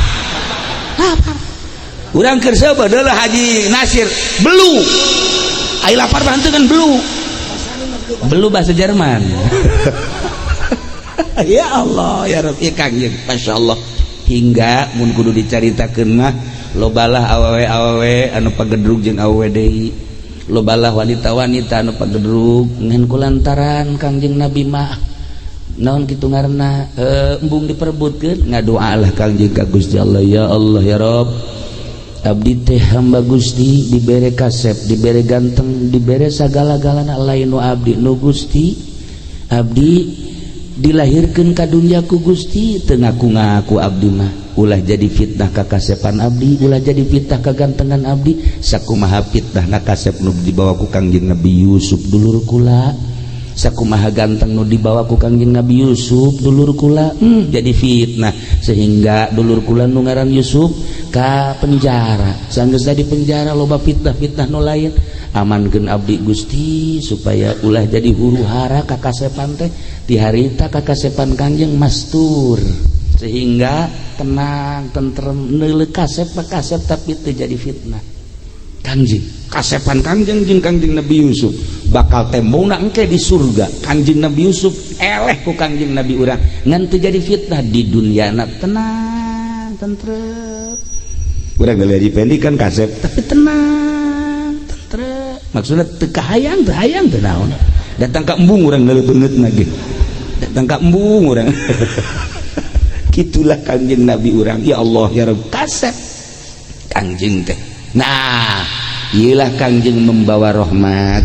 Lapar. Urang keur seubeuh neuleuh Haji Nasir, belu. Ai lapar mah henteu kan belu. Belu bahasa Jerman. Ya Allah, ya Rabb, ya Kangjeng, masyaallah. Hingga mun kudu dicaritakeun mah lobalah awewe-awewe anu pagedrug jeung awewe deui. Lobalah wanita-wanita anu pagedrug ngan kulantaran Kangjeng Nabi mah naon kitu ngaranna embung diperebutkeun, ngadoalah Kangjeng ka Gusti Allah, ya Allah ya Rabb, abdi teh hamba Gusti, dibere kasep, dibere ganteng, dibere sagala-galana, lain nu abdi nu Gusti. Abdi dilahirkeun ka dunya ku Gusti, teu ngaku-ngaku abdi mah. Ulah jadi fitnah ka kasepan abdi, ulah jadi fitnah ka gantengan abdi. Sakumaha fitnah na kasep nu dibawa ku Kangjeng Nabi Yusuf dulur kula, sakumaha ganteng nu dibawa ku Kangjeng Nabi Yusuf dulur kula, jadi fitnah sehingga dulur kula nu ngaran Yusuf ka penjara. Sanggeus di penjara loba fitnah-fitnah nu lain. Amankeun abdi Gusti supaya ulah jadi huru hara ka kasepan teh. Di harita ka kasepan Kangjeng mastur sehingga tenang tentrem neuleuh kasep kasep tapi teu jadi fitnah. Kangjeng kasepan Kangjeng jeung Kangjeng Nabi Yusuf bakal tembongna engke di surga. Kangjeng Nabi Yusuf eleh ku Kangjeng Nabi urang ngan teu jadi fitnah di dunia na, tenang tentrem. Urang geus Haji kan kasep tapi tenang tentrem, maksudna teu kahayang teu hayang teu naon. Datang ka embung urang neuleuh beungeutna ge, datang ka embung urang. Kitulah Kangjeng Nabi urang. Ya Allah ya Rabb, kasep Kangjeng teh. Nah, iyalah Kangjeng membawa rahmat,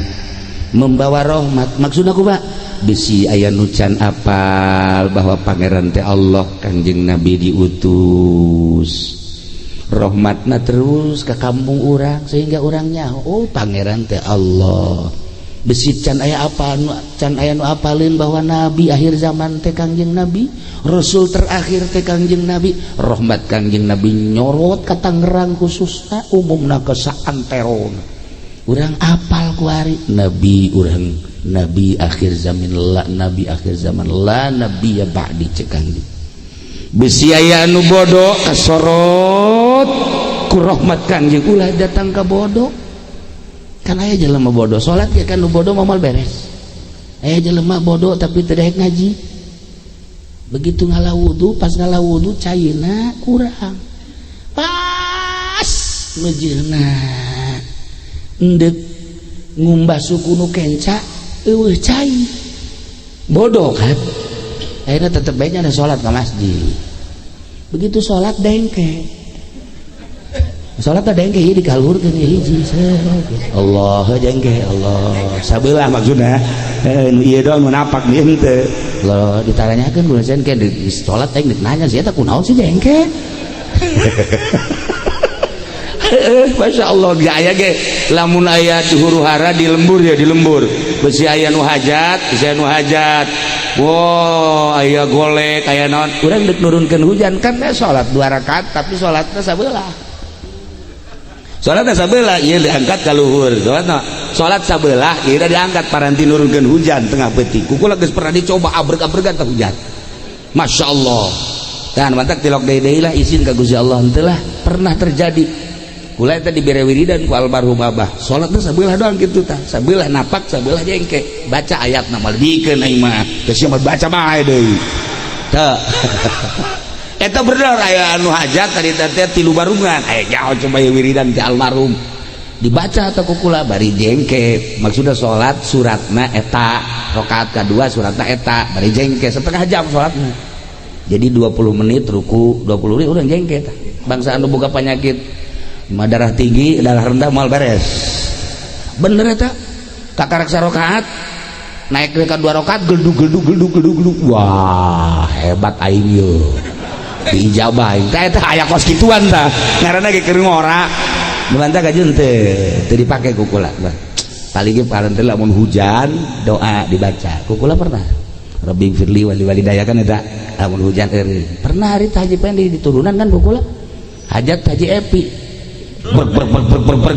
membawa rahmat. Maksud aku Pak, bisi aya nu can apal bahwa pangeran teh Allah, Kangjeng Nabi diutus rahmatna terus ke kampung urang sehingga orangnya, oh, pangeran teh Allah. Besi can aya apa nu can aya nu apalin bahwa nabi akhir zaman teh Kangjeng Nabi, rasul terakhir teh Kangjeng Nabi. Rahmat Kangjeng Nabi nyorot ka Tangerang khususna, umumna ke saantero urang apal kuari nabi urang, nabi akhir zaman la nabi akhir zaman la nabi ya ba'di cek Kangjeng. Besi aya anu bodoh kasorot ku rahmat Kangjeng, ulah datang ka bodoh. Kan aya jelema bodoh salat ya kan, nu bodoh moal beres. Aya jelema bodoh tapi teu daek ngaji, begitu ngala wudu, pas ngala wudu caina kurang, pas meujeuhna endek ngumbah suku nu kenca eueuh cai. Bodoh kan, akhirnya tetep bae nya salat ka masjid. Begitu sholat dengke, sholat teh dengke ieu dikaluhurkeun hiji. Allah jengke Allah sabelah maksudna nu ieu doang nu napak di henteu. Allah ditanyakeun ku jengke di sholat teh nanya sih eta kunaon sih jengke. Masya Allah gak aya ge lamun aya di huru hara di lembur ya, di lembur besi aya nu hajat, besi aya nu hajat. Wow, aya golek aya naon, urang deuk nurunkeun hujan kan salat 2 rakaat tapi salatna sabelah. Salatna sabelah ieu diangkat ka luhur. Salatna salat sabelah ieu diangkat paranti nurunkeun hujan tengah peuting. Kukula geus pernah dicoba abreg-abregan teh hujan. Masya Allah. Dan mantak tilok deui-deui lah izin ka Gusti Allah henteu lah pernah terjadi. Kula eta dibere wiridan ku almarhum abah. Salatna sabelah doang kitu tah. Sabelah napak, sabelah jengke. Baca ayatna mah lebihkeun aing mah. Geus mah baca bae deui. Teu. Eta bener aya anu hajat tadi teh 3 barungan. Aya nyaho coba ieu wiridan ti almarhum. Dibaca atau kukula bari jengke. Maksudna salat suratna eta, rakaat kadua suratna eta, bari jengke setengah jam salatna. Jadi 20 menit ruku, 20 menit urang jengke tah. Bangsa anu boga penyakit mah darah tinggi, darah rendah moal beres. Bener eta. Kakarak sarokaat naik ke 2 rakaat geldug geldug geldug geldug geldug. Wah, hebat aing ye. Diijabah aing. Tah eta aya kos kituan tah. Ngaranna ge keur ngora. Bantah kajun teu, teu dipake ku kula. Paling ge paranti lamun hujan doa dibaca. Ku kula pernah. Rabbi firli wali walidaya kan eta lamun hujan eureun. Pernah hari Haji Pendi diturunan kan ku kula. Hajat Haji Epi. Ber ber ber ber ber ber.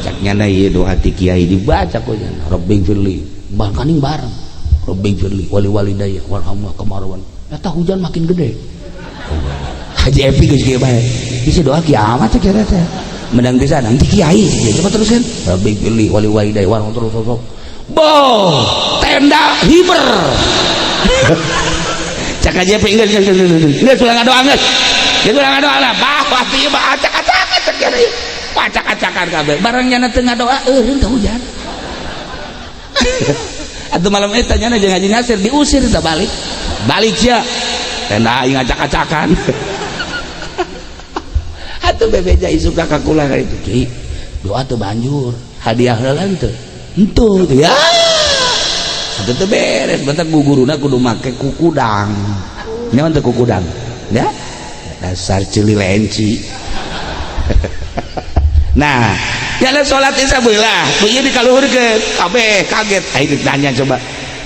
Cak nyana ieu doa ti kiai dibaca ku nyana. Rabbi firli. Bahkaning bareng. Rabbi firli wali walidaya warhamna kamarwan. Eta hujan makin gede. Haji Epi geus kieu bae. Isi doa kiamat teh kira teh. Menang bisa nanti kiai coba teruskan. Rabbi firli wali walidaya warhamna terus terus. Boh, tenda hiber. Cak Haji Epi geus geus geus. Geus ulah ngadoa geus. Geus ulah ngadoa lah. Bah pasti ieu mah acak-acakan cek kiai. Acak-acakan kabeh. Barang nyana teu ngadoa eureun teh hujan. Atuh malam eta nyana jeung Haji Nasir diusir teh balik. Balik sia. Tenda aing acak-acakan. Atuh bebeja isuk ka kula ka itu. Ki, doa teu banjur, hadiah heula teu. Henteu ya. Atuh teu beres, bentar guguruna kudu make kukudang. Nyaman teu kukudang? Ya. Dasar ceuli lenci. Nah, jalan sholat isya belah, ieu dikaluhurkeun, kabeh kaget. Aing ditanya coba.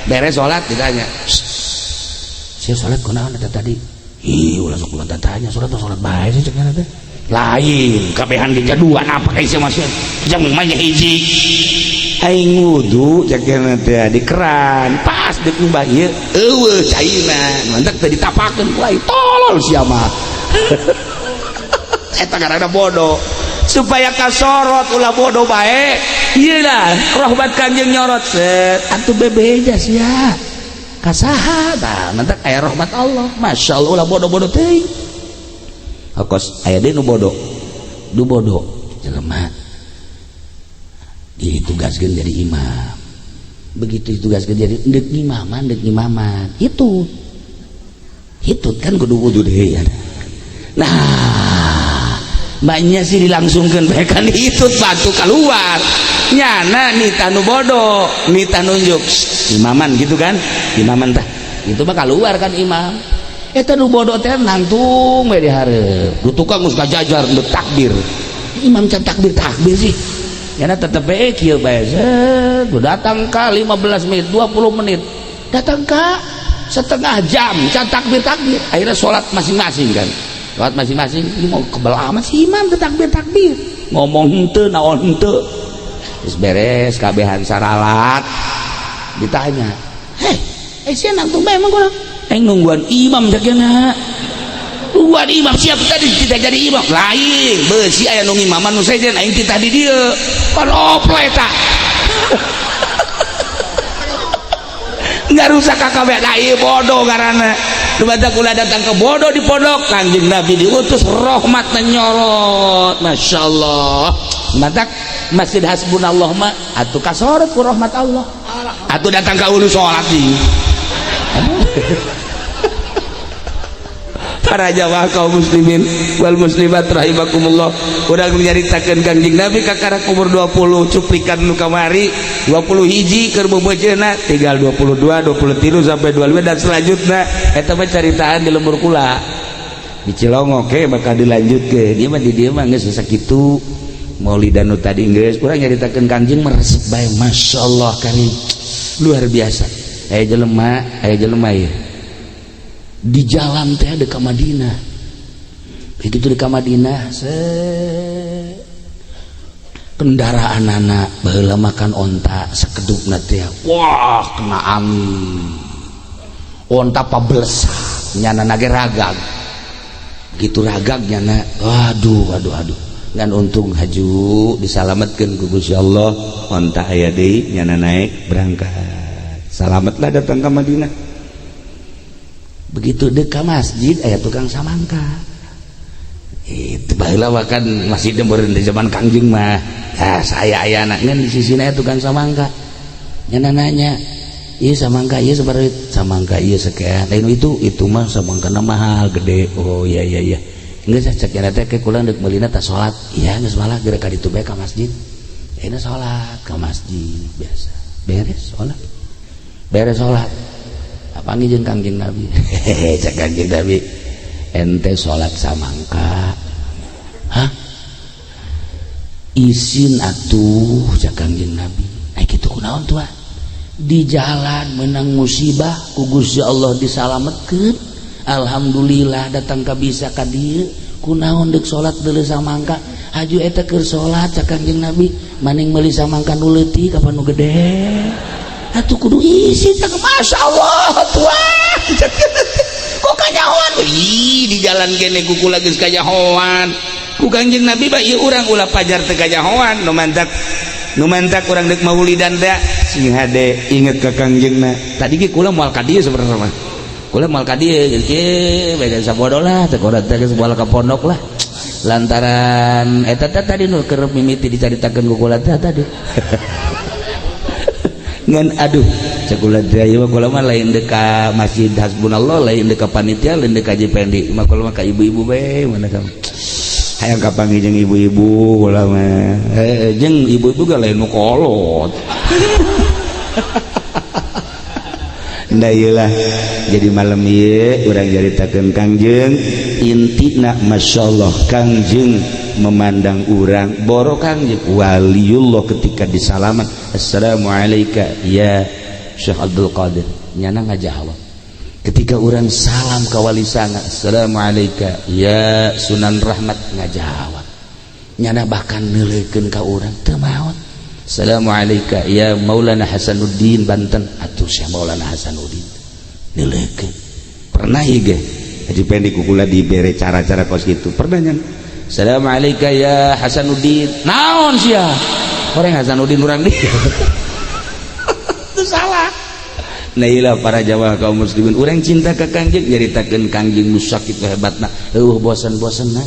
Beres sholat ditanya. Sia sholat kunaon eta tadi? Ih, ulah sok ulah tanya, sholat sholat bae sih cek teh. Lain, kabehan ge jaduan apa ka sia masih. Jang mah hiji. Aing wudu cek teh di keran, pas deuk nyumbah ieu eueuh caina. Mantak teh ditapakeun ku aing, tolol sia mah. Eta ngaranna bodoh. Supaya kasorot ulah bodoh bae. Ieu lah rahmat Kanjeng nyorot set atuh bebeja sia. Kasaha tah mantak aya rahmat Allah. Masyaallah ulah bodoh-bodoh teuing. Kos aya deui nu bodoh. Nu bodoh jelema ditugaskeun jadi imam. Begitu ditugaskeun jadi deuk ngimaman, deuk ngimaman. Hitut. Hitut kan kudu wudu deui ya. Nah, banyak sih dilangsungkan bae kan hitut batu keluar. Nyana nita nu bodoh, nita nunjuk imaman gitu kan? Imaman tah. Itu mah keluar kan imam. Eta nu bodoh teh nangtung we di hareup. Du tukang geus ngajajar nu takbir. Imam can takbir takbir sih. Nyana tetep bae kieu bae. Set, datang ka 15 menit, 20 menit. Datang ka setengah jam can takbir takbir. Akhirnya sholat masing-masing kan. Sholat masing-masing, ini mau kebel amat sih imam teh takbir takbir. Ngomong henteu naon henteu. Geus beres kabehan saralat. Ditanya, "Heh, sia nangtung bae emang kunaon?" Aing nungguan imam cak. Nungguan imam siap tadi tidak jadi imam. Lain, beusi aya nu ngimaman nu sejen aing titah di dieu. Kan ople eta. Ngarusak ka kabeh da ieu bodoh ngaranna. Nu batak ulah datang ke bodoh di pondok, Kanjeng Nabi diutus rahmat nyorot. Masyaallah. Matak Masjid Hasbunallah mah atuh kasorot ku rahmat Allah. Atuh datang ka ulu salat sih. Para jamaah kaum muslimin wal muslimat rahimakumullah, urang nyaritakeun Kangjeng Nabi kakara umur 20 cuplikan nu kamari, 20 hiji keur beubeujeuhna, tinggal 22, 23 sampai 25 dan selanjutnya. Eta mah caritaan di lembur kula di Cilongok ke bakal dilanjutkeun. Ieu mah di dieu mah geus sakitu maulidan nu tadi, geus urang nyaritakeun Kangjeng meresep bae. Masyaallah karim, luar biasa. Aya jelema, aya jelema ieu di jalan teh ada ke Madinah. Begitu di Madinah se kendaraan anak baheula makan onta, sakedupna teh wah kena angin, onta pabelesak, nyana nage ragag gitu, ragag nyana. Waduh, waduh, aduh, ngan untung haju disalamatkeun ku Gusti Allah, onta aya deui, nyana naik berangkat, selamatlah datang ke Madinah. Begitu dekat masjid aya tukang samangka. Itu baheula kan masih di zaman Kangjeng mah ya, saya aya ngan di sisi aya tukang samangka. Nyana nanya, "Iya samangka iya seperti samangka iya sekian?" "Lain, itu mah samangka mahal gede." "Oh iya iya iya Geus cek nyana teh, "Ke kula deuk meulina tas salat." "Iya, geus malah geura ka ditu bae ka masjid." Ayeuna salat ka masjid biasa, beres salat, beres salat panggih jeung Kangjeng Nabi. Hehehe, cek Kangjeng Nabi, "Ente salat samangka?" "Hah, isin atuh," cek Kangjeng Nabi. "Ai kitu kunaon tua? Di jalan menang musibah, ku Gusti Allah disalametkeun, alhamdulillah datang ka bisa ka dieu. Kunaon deuk salat deuleu samangka?" "Haju eta keur salat," cek Kangjeng Nabi, "maning meuli samangka nu leutik apa nu gede?" "Atuh kudu isin." "Masya Allah tua, kok kanyahoan?" "Ih, di jalan kene ku kula geus kanyahoan ku Kangjeng Nabi." Ba ieu urang ulah pajar teu kanyahoan. Nu mantak, nu mantak urang deuk maulidan teh sing hade inget ka Kangjengna. Tadi ge kula moal ka dieu sebenarnya mah, kula moal ka dieu geus kieu bae, sabodo lah teh urang teh geus moal ka pondok lah, lantaran eta teh tadi nu keur mimiti dicaritakeun ku kula teh tadi. Ngan aduh, cek kula teh, ieu kula mah lain deuk ka Masjid Hasbunallah, lain deuk ka panitia, lain deuk ka Haji Pendi mah, kula mah ka ibu-ibu bae. Mana kamu hayang kapanggih jeung ibu-ibu kula mah, jeung ibu-ibu ge lain nu kolot. Nda ieu lah. Jadi malam ieu urang caritakeun Kangjeng, intina masyaallah Kangjeng memandang urang, boro Kangjeng, waliullah ketika disalaman, "Assalamualaikum ya Syekh Abdul Qadir," nyana ngajawab. Ketika orang salam ka wali sanga, "Assalamualaikum ya Sunan Rahmat," ngajawab nyana, bahkan neuleukeun ka urang teu maot. "Assalamualaikum ya Maulana Hasanuddin Banten," atuh Syekh Maulana Hasanuddin neuleukeun. Pernah ieu ge Haji Pendi kukula dibere cara-cara kos gitu, pernah nyan, "Assalamualaikum ya Hasanuddin." "Naon sia orang Hasanuddin urang di?" Itu salah. Nah ilah para jamaah kaum muslimin, urang cinta ka Kangjeng, nyaritakeun Kangjeng nu sakitu hebatna, eueuh bosan-bosanna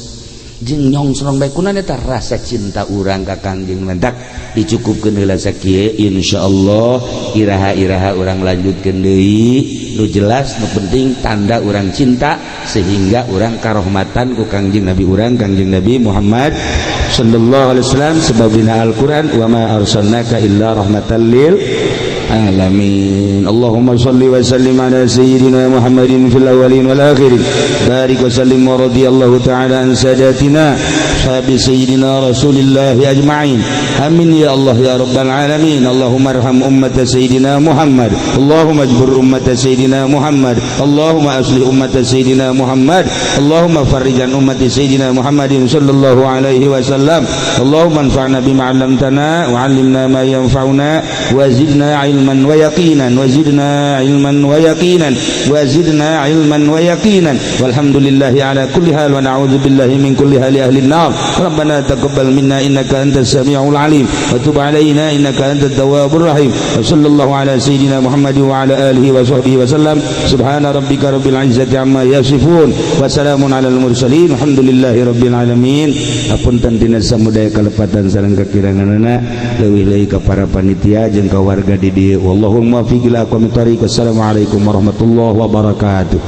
jeung nyongsrong bae kunaon eta rasa cinta urang ka Kangjeng. Mentak dicukupkeun heula sakieu, insyaallah iraha-iraha urang lanjutkeun deui. Nu jelas, nu penting tanda urang cinta sehingga urang karohmatan ku Kangjeng Nabi urang, Kangjeng Nabi Muhammad sallallahu alaihi wasallam, sebab dina Al-Qur'an, "Wa ma arsalnaka illa rahmatan lil alamin." Allahumma salli wa sallim ala sayyidina Muhammadin fil awwalin wal akhirin, barik wa sallim, wa radiyallahu ta'ala an sadatina ashabi sayyidina Rasulillah ajma'in. Amin ya Allah ya rabbal alamin. Allahumma arham ummata sayyidina Muhammad, Allahumma ajbur ummata sayyidina Muhammad, Allahumma aslih ummata sayyidina Muhammad, Allahumma farrijan ummati sayyidina Muhammadin sallallahu alaihi wasallam. Allahumma anfa'na bima 'allamtana wa 'allimna ma yanfa'una wa zidna 'ilman wa yaqinan, wa zidna 'ilman wa yaqinan, wa zidna 'ilman wa yaqinan. Walhamdulillahi ala kulli hal, wa na'udzu billahi min kulli hali ahli an-nar. Rabbana taqabbal minna innaka antas samiul alim, wa tub alaina innaka antat tawwabur rahim. Wa sallallahu ala sayyidina Muhammad wa ala alihi wa sahbihi wa sallam. Subhana rabbika rabbil izzati amma yasifun, wa salamun alal mursalin, alhamdulillahi rabbil alamin. Apunten tina samudaya kalepatan sareng kakiranganna, leuwih-leuwih ka para panitia jeung ka warga di dieu. Wallahu muwaffiq ila aqwamit thoriq. Wassalamualaikum warahmatullahi wabarakatuh.